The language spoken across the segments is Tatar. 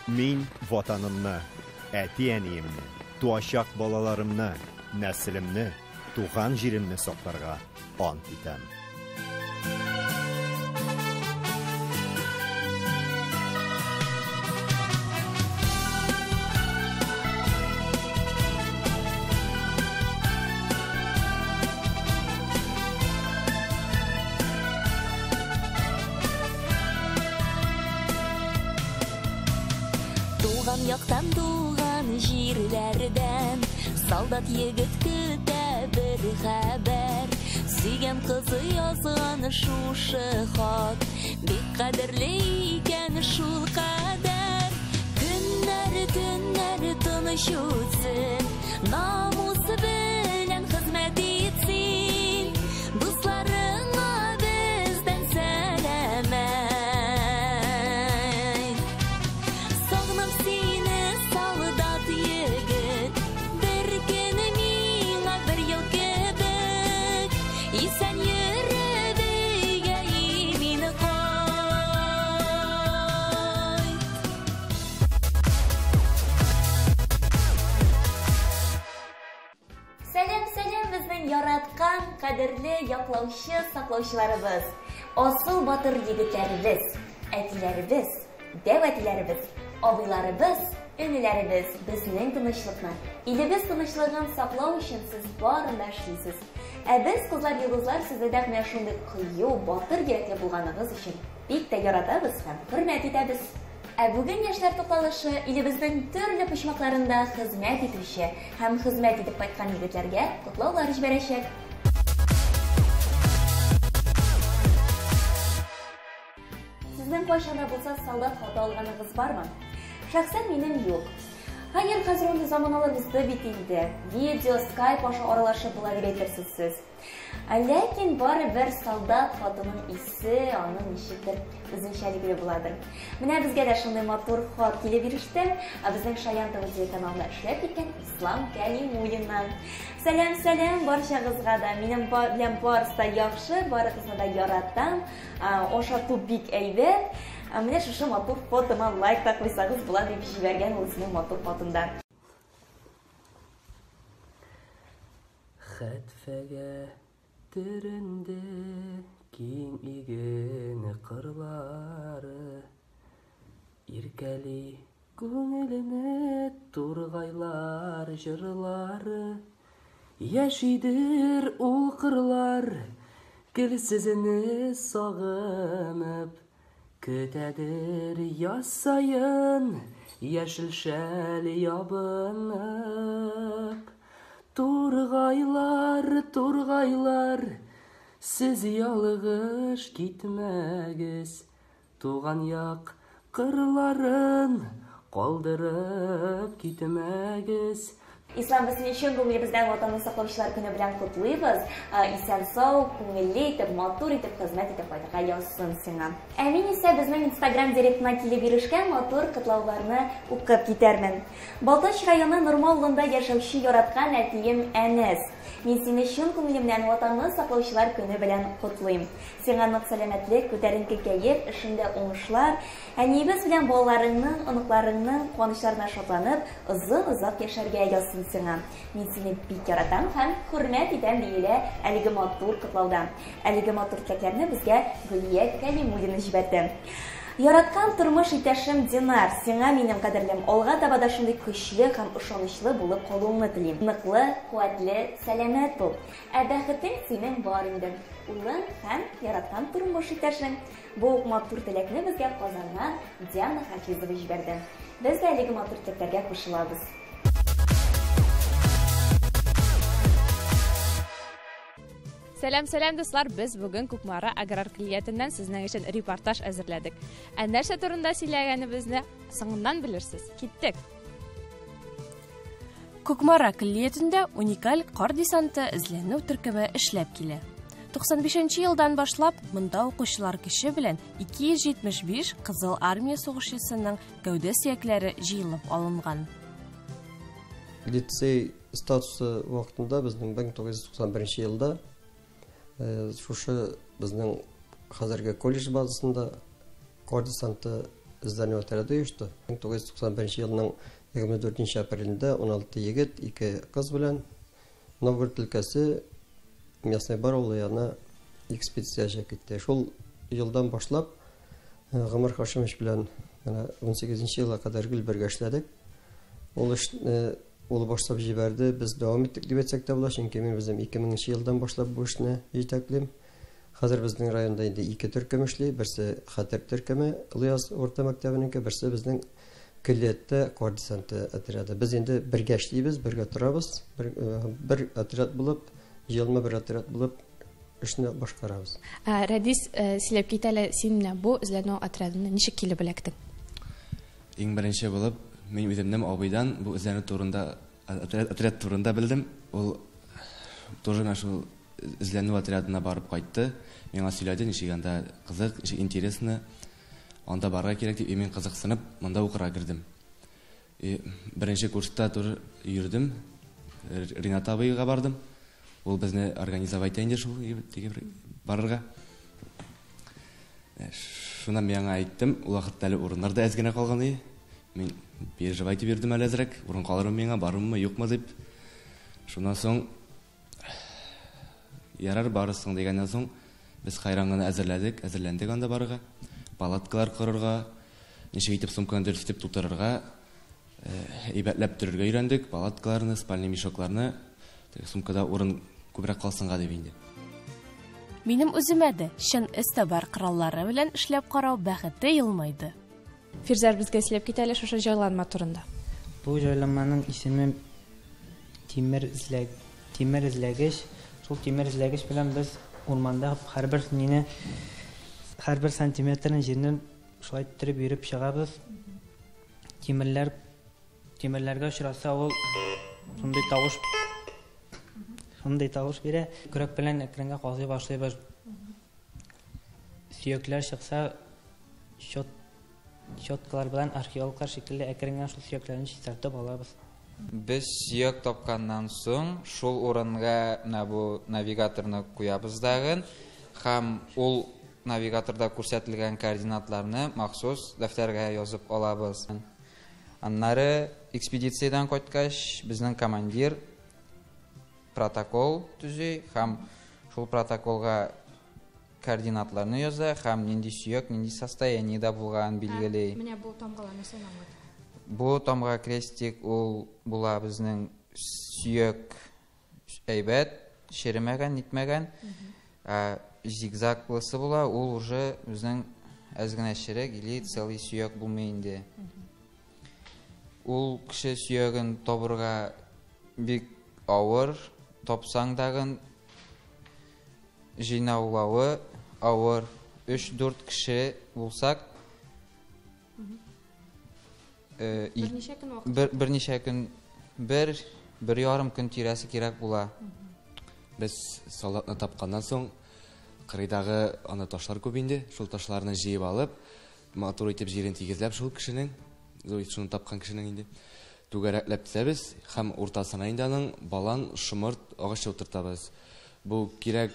Мин Ватанымны, әти-әниемне, туачак балаларымны, нәселемне, туган җиремне сакларга ант итәм. Туган яктан, туган җирләрдән солдат егет көтә бер хәбәр. Сөйгән кызы язган шушы хат бик кадерле икән шул кадәр. Көннәр, төннәр тыныч үтсен, намус белән хезмәт итсен. Дусларыңа бездән сәлам әйт. Сагынам сине, солдат егет, бер көн миңа бер ел кебек. Исән йөреп өйгә имин кайт. Сәлам, сәлам, безнең яраткан, кадерле яклаучы, саклаучыларыбыз, асыл батыр егетләребез, әтиләребез, дәү әтиләребез, абыйларыбыз, энеләребез, безнең тынычлыкны, илебез тынычлыгын саклау өчен сез барын да эшлисез. Ә без, кызлар йолдызлар, сезне нәкъ менә шундый кыю, батыр йөрәкле булганыгыз өчен бик тә яратабыз һәм хөрмәт итәбез. Ә бүген яшьләр тукталышы илебезнең төрле почмакларында хезмәт итүче һәм хезмәт итеп кайткан егетләргә котлаулар җибәрәчәк. Сезнең кайчан да булса солдат хаты алганыгыз бармы? Шәхсән минем юк. Хәер, хәзер андый заманалар узды бит инде. Видео, скайп аша аралашып була дип әйтерсез сез. Ләкин барыбер солдат хатының исе, аның ничектер үзенчәлекле буладыр. Менә безгә дә шундый матур хат килеп иреште. Безнең Шаян ТВ телеканалында эшләп киткән Ислам Кәлимуллиннан. Сәлам, сәлам барчагызга да. Минем белән барысы да яхшы, барыгызны да яратам. Ашату бик әйбәт. Менә шушы матур фотома лайк та куйсагыз була дип җибәргән ул үзенең матур хатында. Хәтфәгә төренде киң иген кырлары, Иркәли күңелене тургайлар җырлары. Яшидер ул кырлар, гел сезне сагынып, Көтәдер яз саен яшел шәл ябынып. Тургайлар, тургайлар, сез ялгыш китмәгез, Туган як кырларын калдырып китмәгез. Ислам, без сине чын күңелебездән Ватанны саклаучылар көне белән котлыйбыз. Исән-сау, күңелле итеп, матур итеп хезмәт итеп кайтырга язсын сиңа. Ә мин исә безнең Инстаграм директына килеп ирешкән матур котлауларны укып китәрмен. Балтач районы Норма авылында яшәүче яраткан әтием Әнәс. Мин сине чын күңелемнән Ватанны саклаучылар көне белән котлыйм. Сиңа нык сәламәтлек, күтәренке кәеф, эшеңдә уңышлар, әниебез белән балаларыңның, оныкларыңның куанычларына шатланып, озын-озак яшәргә язсын сиңа. Мин сине бик яратам һәм хөрмәт итәм, диелә әлеге матур котлауда. Әлеге матур теләкләрне безгә Гөлия Кәлимуллина җибәрде. Яраткан тормыш иптәшем Динар, сиңа, минем кадерлем, алга таба да шундый көчле һәм ышанычлы булып калуыңны телим. Ныклы, куәтле, сәламәт бул. Ә бәхетең синең бар инде. Улың һәм яраткан тормыш иптәшең. Бу ук матур теләкне безгә Казаннан Диана Хафизова җибәрде. Без дә әлеге матур теләкләргә кушылабыз. Сәлам, сәлам, дуслар! Без бүген Кукмара аграр көллиятеннән сезнең өчен репортаж әзерләдек. Ә нәрсә турында сөйләгәнебезне соңыннан белерсез. Киттек! Кукмара көллиятендә уникаль кар десанты эзләнү төркеме эшләп килә. 95 елдан башлап монда укучылар көче белән 275 Кызыл Армия сугышчысының гәүдә сөякләре җыелып алынган. Лицей статусы вакытында безнең 1991 елда шушы безнең хәзерге колледж базасында кар десанты эзләнү отряды оешты. 1991 елның 24 апрелендә 16 егет, 2 кыз белән Новгород өлкәсе Мясной Бар авылы янына экспедиция чыгып китте. Шул елдан башлап Гомәр Хашимович белән менә 18 елга кадәр гел бергә эшләдек. Ул эшне ул башлап җибәрде, без дәвам иттек дип әйтсәк тә була, чөнки мин үзем 2000 елдан башлап бу эшне җитәклим. Хәзер безнең районда инде ике төркем эшли, берсе Хәтер төркеме, Лыяз урта мәктәбенеке, берсе безнең көллияттә кар десанты отряды. Без инде бергә эшлибез, бергә торабыз, бер отряд булып, җыелма бер отряд булып эшне башкарабыз. Рәдис, сөйләп кит әле, син менә бу эзләнү отрядына ничек килеп эләктең? Иң беренче булып, мин үземнең абыйдан бу эзләнү турында, отряд турында белдем. Ул тоже менә шул эзләнү отрядына барып кайтты. Миңа сөйләде, ничек анда кызык, ничек интересно. Анда барырга кирәк дип, мин кызыксынып, монда укырга кердем. И беренче курста тоже йөрдем. Ринат абыйга бардым. Ул безне организовать итә инде шул теге бер барырга. Шуннан мин аңа әйттем, ул вакытта әле урыннар да әз генә калган иде. Мин переживать итеп йөрдем әле әзрәк, урын калырмы миңа, барырмы, юкмы дип. Шуннан соң ярар барырсың дигәннән соң без хайран гына әзерләдек, әзерләндек анда барырга. Палаткалар корырга, ничек итеп сумканы дөрес итеп тутырырга, әйбәтләп төрергә өйрәндек, палаткаларны, спальный мешокларны, теге сумкада урын күбрәк калсынга дип инде. Минем үземә дә чын эзтабар кораллары белән эшләп карау бәхете елмайды. Фирзәр, безгә сөйләп кит әле шушы җайланма турында. Бу җайланманың исеме тимер эзләгеч. Шул тимер эзләгеч белән без урманда һәрбер мине, һәрбер сантиметрын җирнең шулай иттереп йөреп чыгабыз. Тимерләргә очраса ул шундый тавыш бирә. Көрәк белән әкренге казый башлыйбыз. Сөякләр чыкса, щеткалар белән археологлар шикелле әкрен генә шул сөякләрне чистартып алабыз. Без сөяк тапканнан соң шул урынга менә бу навигаторны куябыз дагын һәм ул навигаторда күрсәтелгән координатларны махсус дәфтәргә язып алабыз. Аннары экспедициядән кайткач, безнең командир протокол төзи һәм шул протоколга координатларны яза һәм нинди сөяк, нинди состояниедә булганын билгели. Менә бу тамгалар нәрсәне аңлата? Бу тамга крестик ул була безнең сөяк әйбәт, черемәгән, нитмәгән. Зигзаглысы була, ул уже безнең әз генә черек или целый сөяк булмый инде. Ул кеше сөяген табырга бик авыр, тапсаң дагын җыйнаулавы авыр. Өч-дүрт кеше булсак, Берничә көн вакыт. Берничә көн, бер ярым көн тирәсе кирәк була. Без солдатны тапканнан соң кырыйдагы аны ташлар күп инде, шул ташларны җыеп алып, матур итеп җирен тигезләп шул кешенең, шуны тапкан кешенең инде түгәрәкләп тезәбез һәм уртасына инде аның балан, шомырт агачы утыртабыз. Бу кирәк,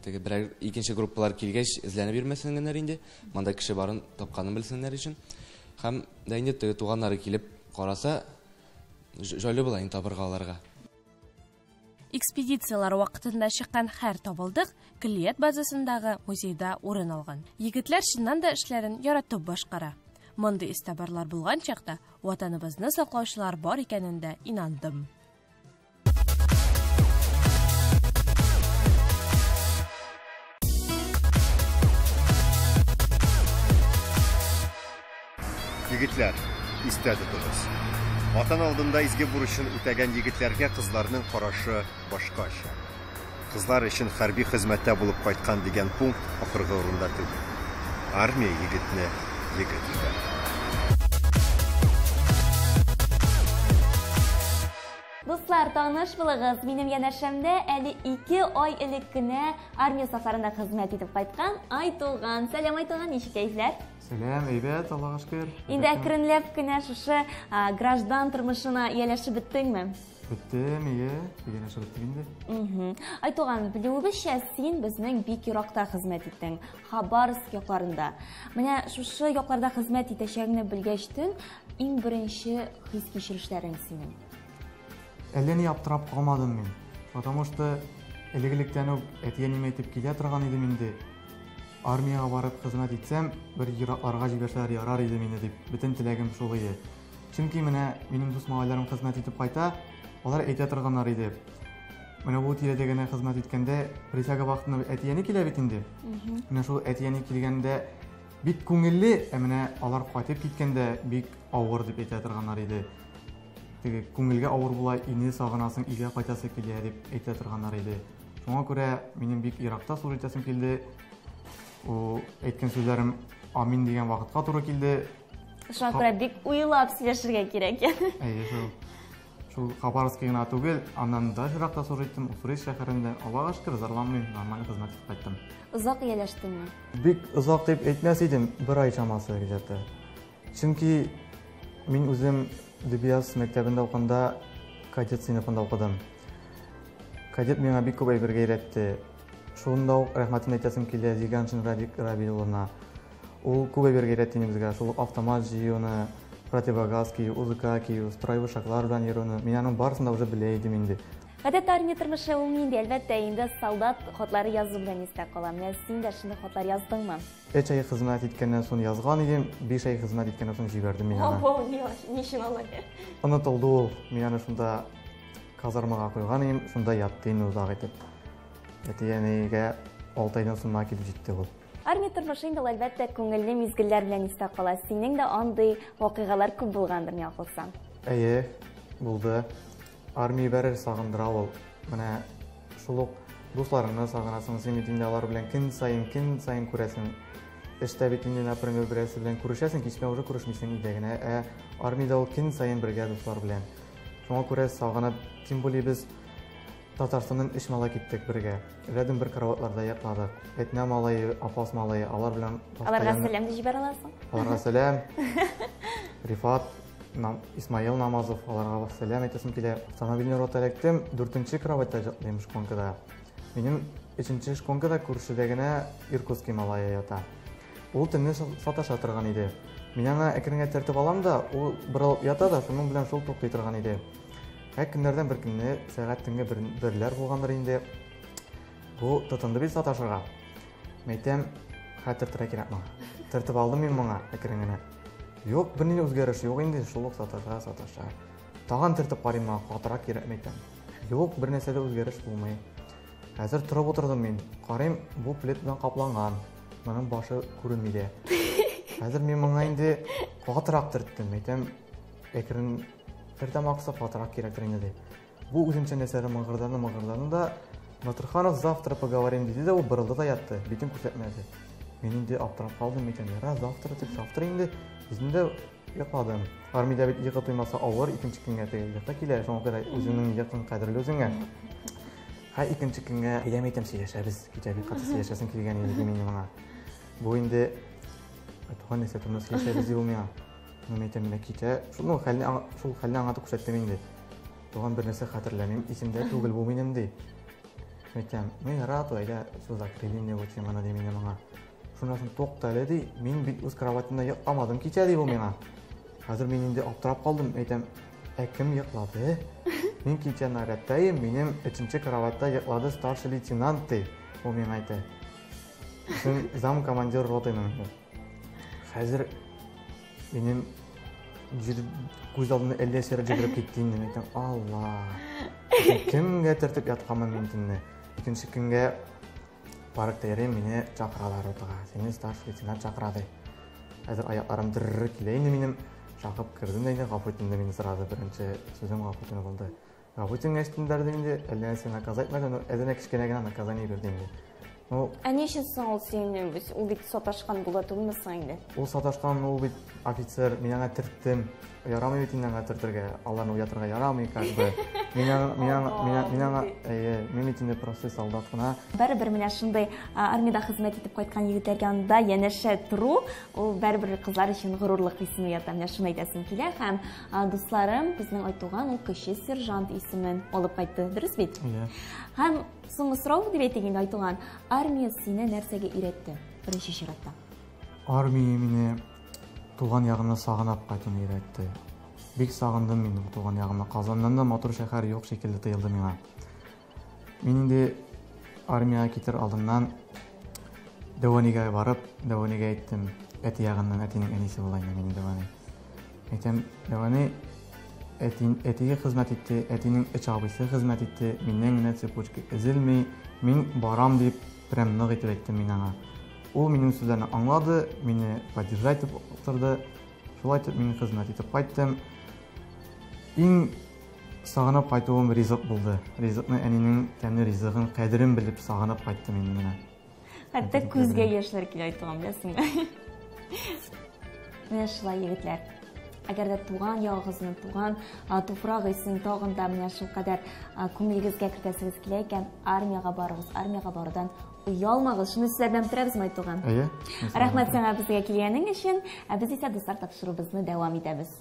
теге берәр икенче группалар килгәч эзләнеп йөрмәсеннәр инде, монда кеше барын тапканын белсеннәр өчен. Һәм дә инде теге туганнары килеп караса, җайлы була инде табырга аларга. Экспедициялар вакытында чыккан һәр табылдык көллият базасындагы музейда урын алган. Егетләр чыннан да эшләрен яратып башкара. Мондый эзтабарлар булган чакта ватаныбызны саклаучылар бар икәнен дә инандым. Егетләр, истә тотыгыз. Ватан алдында изге бурычын үтәгән егетләргә кызларның карашы башкача. Кызлар өчен хәрби хезмәттә булып кайткан дигән пункт ахыргы урында түгел. Армия егетне егет итә. Дуслар, таныш булыгыз. Минем янәшәмдә әле 2 ай элек кенә армия сафарында хезмәт итеп кайткан Айтуган. Сәлам, Айтуган, ничек кәефләр? Сәлам, әйбәт, Аллага шөкер. Инде әкренләп кенә шушы граждан тормышына ияләшеп беттеңме? Беттем, ие, өйләнешеп беттек инде. Айтуган, белүебезчә, син безнең бик еракта хезмәт иттең, Хабаровск якларында. Менә шушы якларда хезмәт итәчәгеңне белгәчтен, иң беренче хис-кичерешләрең синең? Әллә ни аптырап калмадым мин. Потому что элек-электән үк әти-әнием әйтеп килә торган идем инде. Армиягә барып хезмәт итсәм, бер еракларга җибәрсәләр ярар иде мине дип, бөтен теләгем шул иде. Чөнки менә минем дус малайларым хезмәт итеп кайта, алар әйтә торганнар иде. Менә бу тирәдә генә хезмәт иткәндә, присяга вакытында әти-әни килә бит инде. Менә шул әти-әни килгәндә бик күңелле, ә менә алар кайтып киткәндә бик авыр дип әйтә торганнар иде. Теге күңелгә авыр була, өйне сагынасың, өйгә кайтасы килә дип әйтә торганнар иде. Шуңа күрә минем бик еракта служить итәсем килде. Ул әйткән сүзләрем амин дигән вакытка туры килде. Шуңа күрә бик уйлап сөйләшергә кирәк. Әйе, шул. Шул Хабаровский гына түгел, аннан да еракта служить иттем, Уссурийск шәһәрендә. Аллага шөкер, зарланмыйм, нормаль хезмәт итеп кайттым. Озак ияләштеңме? Бик озак дип әйтмәс идем, бер ай чамасы где-то. Чөнки мин үзем Дөбьяз мәктәбендә укыганда кадет сыйныфында укыдым. Кадет миңа бик күп әйбергә өйрәтте. Шунда ук рәхмәтен әйтәсем килә Зиганшин Радик Равил улына. Ул күп әйбергә өйрәтте инде безгә. Шул ук автомат җыюны, противогаз кию, УЗК кию, строевой шаглар белән йөрүне. Мин аның барысын да уже белә идем инде. Гадәттә армия тормышы ул нинди? Әлбәттә, инде солдат хатлары язу белән истә кала. Менә син дә шундый хатлар яздыңмы? 3 ай хезмәт иткәннән соң язган идем, 5 ай хезмәт иткәннән соң җибәрдем мин аны. Ого, ни өчен алай? Онытылды ул. Мин аны шунда казармага куйган идем, шунда ятты инде озак итеп. Әти-әнигә 6 айдан соң гына килеп җитте ул. Армия тормышы инде ул, әлбәттә, күңелле мизгелләр белән истә кала. Синең дә андый вакыйгалар күп булгандыр, миңа калса. Әйе, булды. Армия бәрер сагындыра ул. Менә шул ук дусларыңны сагынасың, син бит инде алар белән көн саен, көн саен күрәсең. Эштә бит инде, например, берәрсе белән күрешәсең, кич белән уже күрешмисең өйдә генә. Ә армиядә ул көн саен бергә дуслар белән. Шуңа күрә сагынып, тем более без Татарстаннан 3 малай киттек бергә. Рядом бер караватларда йокладык. Әтнә малае, Апас малае, алар белән Аларга постоянно сәлам дә җибәрә аласың. Аларга сәлам. Рифат, Исмаил Намазов, аларга сәлам әйтәсем килә. Автомобильный рота эләктем, 4-нче кроватьта йоклыйм шконкада. Минем 3-нче шконкада күршедә генә Иркутский малае ята. Ул төнне саташа торган иде. Мин аңа әкрен генә тәртеп алам да, ул борылып ята да, шуның белән шул туктый торган иде. Ә көннәрдән бер көнне сәгать төнге берләр булгандыр инде. Бу тотынды бит саташырга. Мәйтәм, хәтер тора кирәк моңа. Тәртеп алдым мин моңа әкрен генә. Юк, бернинди үзгәреш юк инде, шул ук саташа, саташа. Тагын тәртеп карыйм моңа, катырак кирәк мәйтәм. Юк, бер нәрсә дә үзгәреш булмый. Хәзер торып утырдым мин. Карыйм, бу плед белән капланган. Моның башы күренми дә. Хәзер мин моңа инде катырак төрттем. Әйтәм, әкрен төртәм аксы катырак кирәктер инде ди. Бу үзенчә нәрсәләр мыгырданы, мыгырданы да, Батырханов, завтра поговорим диде дә, ул борылды да ятты, битен күрсәтмәде. Мин инде аптырап калдым, әйтәм, яра, завтра дип, завтра инде. Үзем дә йокладым. Армиядә бит йокы туймаса авыр, икенче көнгә теге йокы килә, шуңа күрә үзеңнең йокың кадерле үзеңә. Һә, икенче көнгә әйдәм әйтәм, сөйләшәбез. Кичә бик каты сөйләшәсең килгән иде мин моңа. Бу инде туган нәрсә турында сөйләшәбез ди ул миңа. Мин әйтәм, менә кичә шул хәлне шул хәлне аңлатып күрсәттем инде. Туган бер нәрсә хәтерләмим, исемдә түгел бу минем ди. Әйтәм, ну ярар, әйдә, су закрыли мне бу теманы ди минем моңа. Шуннан соң тукта әле ди, мин бит үз кроватемда йокламадым кичә ди бу миңа. Хәзер мин инде аптырап калдым, әйтәм, ә кем йоклады? Мин кичә нарядтаем, минем өченче кроватьта йоклады старший лейтенант ди, ул миңа әйтә. Син зам командир ротының. Хәзер минем җир күз алдымда әллә нәрсә җибәреп китте инде, әйтәм, Алла. Кемгә төртеп ятканмын мин төнне? Икенче көнгә паркта йөрим, мине чакыралар ротага. Сине старший лейтенант чакыра ди. Хәзер аякларым дыр килә инде минем. Чакып кердем дә инде, гафу итте мине сразу. Беренче сүзем гафу итүне булды. Гафу иткәч тендерде инде, әллә нәрсә наказать итмәде, но әзенә кечкенә генә наказание бирде инде. Ну, ә ни өчен соң ул сине, ул бит саташкан була түгелме соң инде? Ул саташкан, ул бит офицер, мин аңа төрттем. Ярамый бит инде аңа төртергә, аларны уятырга ярамый, как бы. Мин аңа, мин аңа, мин аңа, мин аңа, әйе, мин бит инде простой солдат кына. Барыбер менә шундый армиядә хезмәт итеп кайткан егетләргә анда янәшә тору, ул барыбер кызлар өчен горурлык хисен уята. Менә шуны әйтәсем килә. Һәм дусларым, безнең Айтуган ул кече сержант исемен алып кайтты. Дөрес бит? Әйе. Һәм соңгы сорау дип әйтик инде, Айтуган, армия сине нәрсәгә өйрәтте? Беренче чиратта. Армия мине туган ягымны сагынып кайтуны өйрәтте. Бик сагындым мин бу туган ягымны. Казаннан да матур шәһәр юк шикелле тоелды миңа. Мин инде армиягә китер алдыннан Дәванигә барып, Дәванигә әйттем. Әти ягыннан әтинең әнисе була инде минем Дәвани. Әйтәм, Дәвани, әти, әтигә хезмәт итте, әтинең өч абыйсы хезмәт итте, миннән генә цепочка өзелми, мин барам дип, прям нык итеп әйттем мин аңа. Ул минем сүзләрне аңлады, мине поддержать итеп торды. Шулай итеп мин хезмәт итеп кайттым. Иң сагынып кайтуым ризык булды. Ризыкны әнинең тәмле ризыгын кадерен белеп сагынып кайттым инде менә. Хәтта күзгә яшьләр килә Айтуган, беләсеңме? Менә шулай, егетләр. Әгәр дә туган ягыгызны, туган туфрак исен тагын да менә шулкадәр күңелегезгә кертәсегез килә икән, армиягә барыгыз, армиягә барудан оялмагыз. Шуны сезләр белән бетерәбезме, Айтуган? Әйе. Рәхмәт сиңа безгә килгәнең өчен. Ә без исә, дуслар, тапшыруыбызны дәвам итәбез.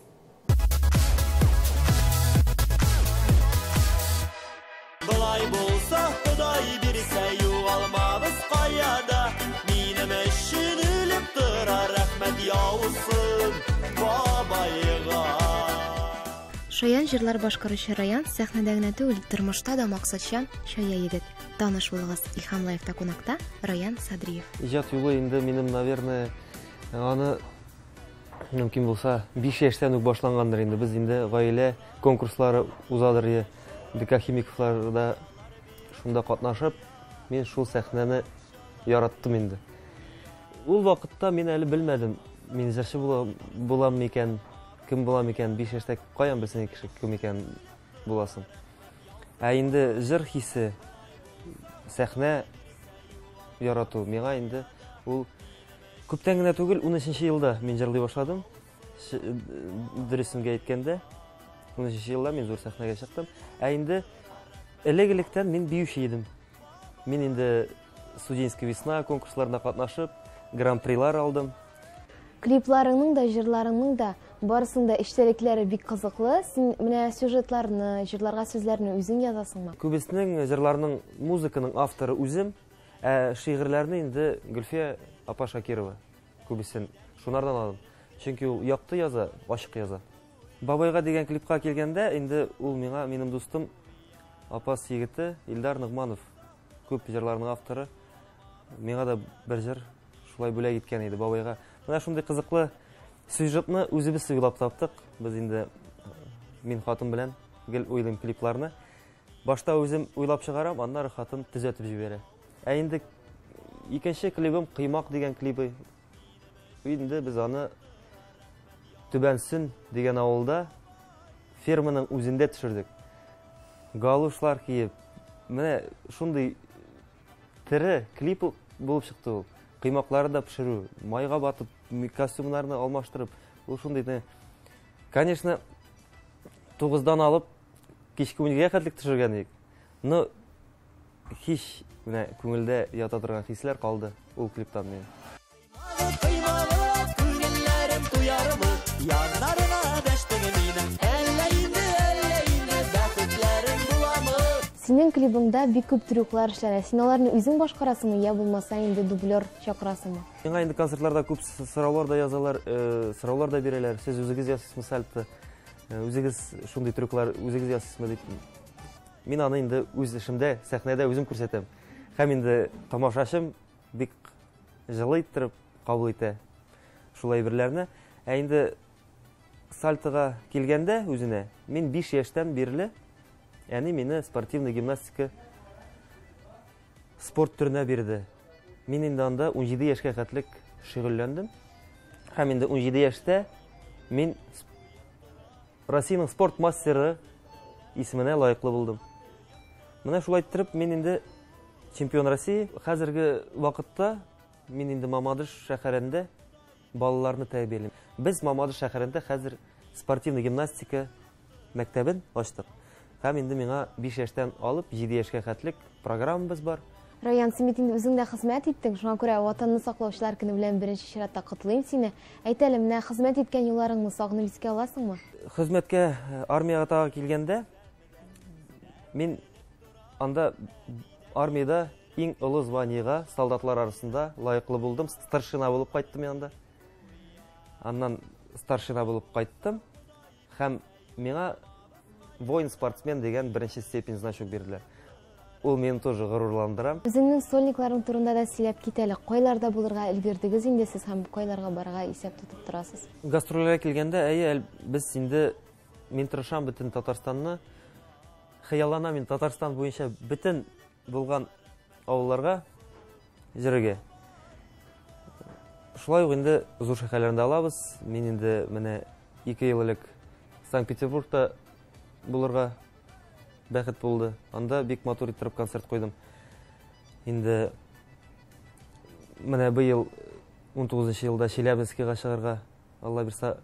Болай булса, Ходай бирсә, югалмабыз кая да. Минем өчен үлеп тора, рәхмәт яусын бабайга. Шаян җырлар башкаручы Раян сәхнәдә генә түгел, тормышта да максатчан, чая егет. Таныш булыгыз, Илһам Лайфта кунакта Раян Садриев. Иҗат юлы инде минем, наверное, аны мөмкин булса 5 яшьтән үк башлангандыр инде. Без инде гаилә конкурслары узадыр иде. ДК Химиковларда шунда катнашып, мин шул сәхнәне яраттым инде. Ул вакытта мин әле белмәдем, мин җырчы булам микән, кем булам икән, 5 яшьтә каян белсен кеше кем икән буласын. Ә инде җыр хисе, сәхнә ярату миңа инде ул күптән генә түгел, 13 елда мин җырлый башладым. Дөресен әйткәндә, 13 елда мин зур сәхнәгә чыктым. Ә инде элек-электән мин биюче идем. Мин инде Студенческая весна конкурсларында катнашып, гран-прилар алдым. Клипларыңның да, җырларыңның да барысының да эчтәлекләре бик кызыклы. Син менә сюжетларны, җырларга сүзләрне үзең язасыңмы? Күбесенең җырларының музыканың авторы үзем, ә шигырьләрне инде Гөлфия апа Шакирова күбесен шунардан алдым. Чөнки ул якты яза, ачык яза. Бабайга дигән клипка килгәндә, инде ул миңа, минем дустым, апас егете Илдар Ногманов, күп җырларның авторы, миңа да бер җыр шулай бүләк иткән иде бабайга. Менә шундый кызыклы сюжетны үзебез уйлап таптык. Без инде мин хатын белән гел уйлыйм клипларны. Башта үзем уйлап чыгарам, аннары хатын төзәтеп җибәрә. Ә инде икенче клибым Кыймак дигән клибы. Инде без аны Түбәнсен дигән авылда ферманың үзендә төшердек. Галушлар киеп, менә шундый тере клип булып чыкты ул. Кыймаклары да пешерү, майга батып, костюмнарны алмаштырып, ул шундый. Конечно, 9-дан алып кичке 12-гә хәтлек төшергән идек. Но һич менә күңелдә ята торган хисләр калды ул клиптан минем. Кыймалы күңелләрем туярмы, яннарына дәштең минем, әллә инде, әллә инде бәхетләрем буламы? Синең клибыңда бик күп трюклар эшләнә. Син аларны үзең башкарасыңмы, я булмаса инде дублер чакырасыңмы? Миңа инде концертларда күп сораулар да язалар, сораулар да бирәләр. Сез үзегез ясыйсызмы сальто? Үзегез шундый трюклар үзегез ясыйсызмы дип. Мин аны инде үз эшемдә, сәхнәдә үзем күрсәтәм. Һәм инде тамашачым бик җылы иттереп кабул итә шул әйберләрне. Ә инде сальтога килгәндә үзенә, мин 5 яшьтән бирле әни мине спортивный гимнастика спорт төренә бирде. Мин инде анда 17 яшькә хәтлек шөгыльләндем. Һәм инде 17 яшьтә мин Россиянең спорт мастеры исеменә лаеклы булдым. Менә шулай иттереп мин инде чемпион России. Хәзерге вакытта мин инде Мамадыш шәһәрендә балаларны тәрбиялим. Без Мамадыш шәһәрендә хәзер спортивный гимнастика мәктәбен ачтык. Һәм инде миңа 5 яшьтән алып 7 яшькә хәтлек программабыз бар. Раян, син бит инде үзең дә хезмәт иттең, шуңа күрә Ватанны саклаучылар көне белән беренче чиратта котлыйм сине. Әйт әле, менә хезмәт иткән елларыңны сагынып искә аласыңмы? Хезмәткә армиягә тагы килгәндә, мин анда армиядә иң олы званиега солдатлар арасында лаеклы булдым. Старшина булып кайттым мин анда. Аннан старшина булып кайттым һәм миңа воин-спортсмен дигән беренче степень значок бирделәр. Ул мине тоже горурландыра. Үзеңнең сольникларың турында да сөйләп кит әле. Кайларда булырга өлгердегез инде сез һәм кайларга барырга исәп тотып торасыз? Гастрольгә килгәндә, әйе, без инде мин тырышам бөтен Татарстанны. Хыялланам мин Татарстан буенча бөтен булган авылларга йөрергә. Шулай ук инде зур шәһәрләрендә алабыз. Мин инде менә 2 ел элек Санкт-Петербургта булырга бәхет булды. Анда бик матур итеп концерт куйдым. Инде менә быел 19 елда Челябинскига чыгарга, Алла бирсә,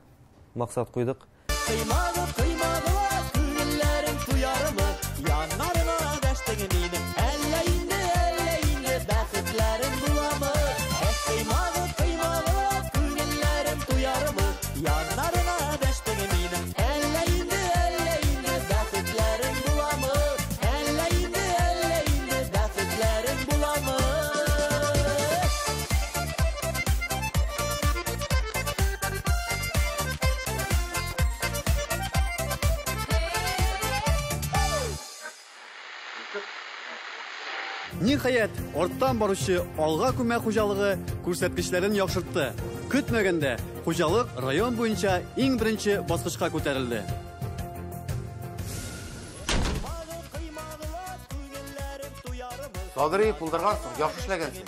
максат куйдык. Кыймады, кыймадылар, күңелләрең туярмы? Яннарыңа дәштең мине, әллә инде, әллә инде бәхетләрең буламы? Эх, кыймады, кыймадылар, күңелләрең туярмы? Яннарыңа дәштең мине, әллә инде, әллә инде бәхетләрең буламы? Әллә инде, әллә инде бәхетләрең буламы? Ниһаять, арттан баручы Алга күмәк хуҗалыгы күрсәткечләрен яхшыртты. Көтмәгәндә хуҗалык район буенча иң беренче баскычка күтәрелде. Садри, булдыргансың, яхшы эшләгәнсең.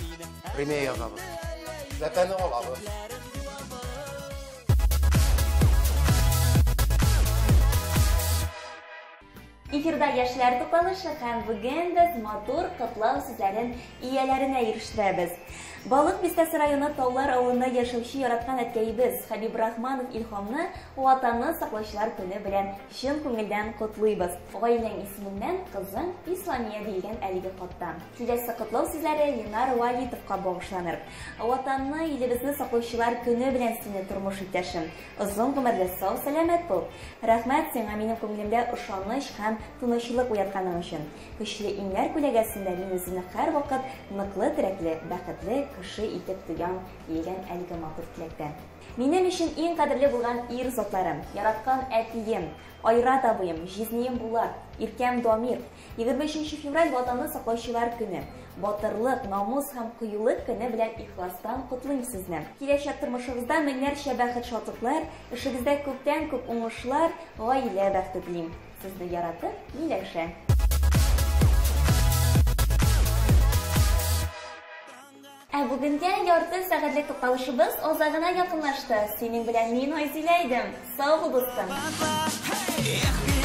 Премия язабыз. Эшләпәне алабыз. Эфирда яшьләр тупланышы һәм бүген без матур котлау сүзләрен ияләренә ирештерәбез. Балык Бистәсе районы Таулар авылында яшәүче яраткан әткәебез Хәбибрахманов Илһамны Ватанны саклаучылар көне белән чын күңелдән котлыйбыз. Гаиләң исеменнән кызың Исламия диелгән әлеге хатта. Киләсе котлау сүзләре Ленар Валитовка багышланыр. Ватанны, илебезне саклаучылар көне белән сине тормыш иптәшем. Озын гомерле, сау сәламәт бул. Рәхмәт сиңа минем күңелемдә ышаныч һәм тынычлык уятканың өчен. Көчле иңнәр күләгәсендә мин үземне һәрвакыт ныклы, терәкле, бәхетле кеше итеп тоям диелгән әлеге матур теләктә. Минем өчен иң кадерле булган ир затларым, яраткан әтием, Айрат абыем, җизнием Булат, иркәм Дамир. 23 февраль Ватанны саклаучылар көне. Батырлык, намус һәм кыюлык көне белән ихластан котлыйм сезне. Киләчәк тормышыгызда меңнәрчә бәхет шатлыклар, эшегездә күптән күп уңышлар, гаилә бәхете телим. Сезне яратып, Миләүшә. Ә бүгенгә ярты сәгатьлек тукталышыбыз азагына якынлашты. Синең белән мин Айзилә идем. Сау бул, дустым. Эх,